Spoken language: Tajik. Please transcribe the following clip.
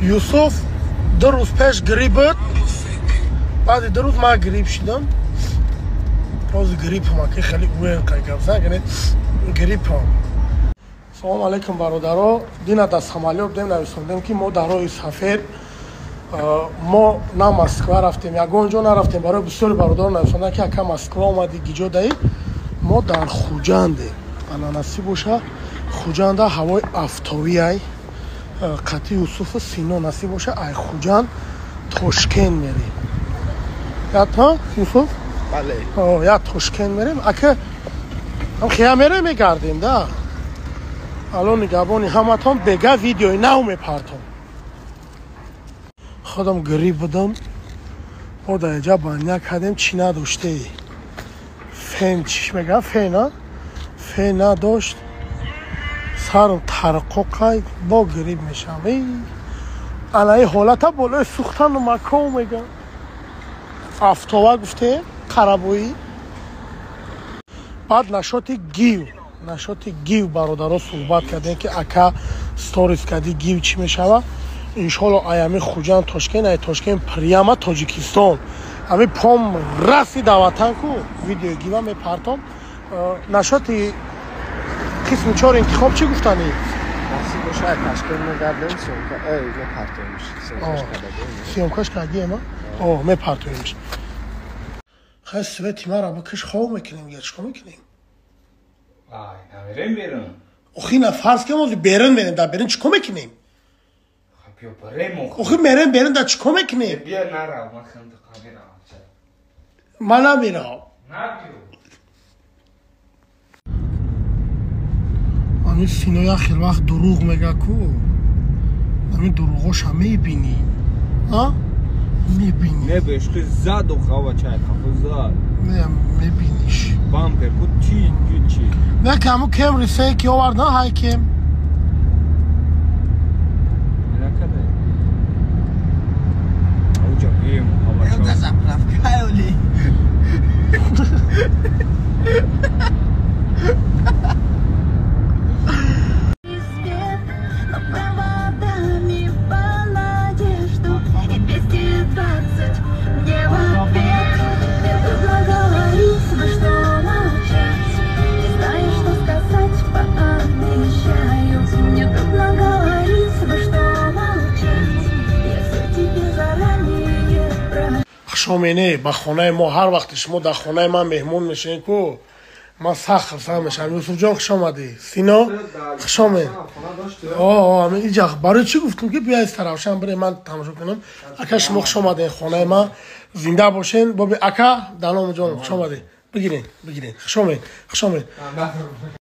Юсуф 2 рӯз пеш грипп буд. Баъди 2 рӯз ман грипп шидам. Ҳозир гриппам, аки хеле уен қайгап зан, гриппам. Салом алейкум бародаро. Дина дар самолёт будем, нависондем ки мо дар роҳи сафер, мо на Москва рафтем, ягон ҷо нарафтем. Барои бисёри бародаро нависонданд ки ака Москва омадӣ, гиҷо даӣ? Мо дар Хуҷандем. Ана насиб боша, Хуҷанда ҳавои афтовӣ ай. Қатъи Юсуфу Сино насиб боша, ай Хуҷанд Тошкент мерем. Ята Юсуф? Бале. Я Тошкент мерем. Ака ҳам хия мерем, мегардем да. Алло нигаҳбони ҳаматон, бега видеои нав мепартом. Худам грипп будам. Мо дар инҷа баня кардем, чӣ надоштей. Фен чиш мегӯям, фен, а? Фен надошт. Сарам тарқоқай, бо грипп мешавам. Эй, ана ин ҳолата болои сӯхтану маков мегӯям. Афтова гуфтем, қарабоӣ. Баъд нашоти гив бародаро суҳбат кардем ки ака сторис кардӣ, гив чӣ мешава? Иншоалло аями Хуҷанд Тошкент, ай Тошкент прямо Тоҷикистон. Ами пом раси даватан ку видеои гива мепартом. Нашоти қисми 4 интихоб чӣ гуфтанӣ? Насиб боша, ай Ташкент мегардем, съёмка, эй, мепартоемш. Съёмкаш кардием, а? О, мепартоемш. Хай свети мара бикиш, хов мекунем, я чикор мекунем? Ай, намерем берун. Охи на фарз ки мо берун мерем, дар берун чикор мекунем? Биё барем охи. Охи мерем берун, дар чикор мекунем? Биё нарав, ман хандиқа меравам. Ман намерам. На биё. Ами Сино як хел вақт дурӯғ мега ку. Ами дурӯғоша мебинӣ. А? Мебинӣ. Не бешхи зад охава чай хафо зад. Не, мебиниш. Бампер ку чи чи. Не каму кем рисей ки овард, на ҳай кем. Накаде. Ауҷа бем хава чай. Это заправка оли. Хушомене ба хонаи мо. Ҳар вақте шумо дар хонаи ман меҳмон мешавед ку, ман сахт хурсанд мешавам. Юсуфҷон, хуш омадӣ. Сино, хуш омед. О, иҷа барои чӣ гуфтам ки биё тарафшан бирем, ман тамошо кунам. Ака, шумо хуш омадед хонаи ман, зинда бошен. Боби ака, Даномҷон, хуш омадед. Бигирен, бигирен. Хуш омед, хуш омед.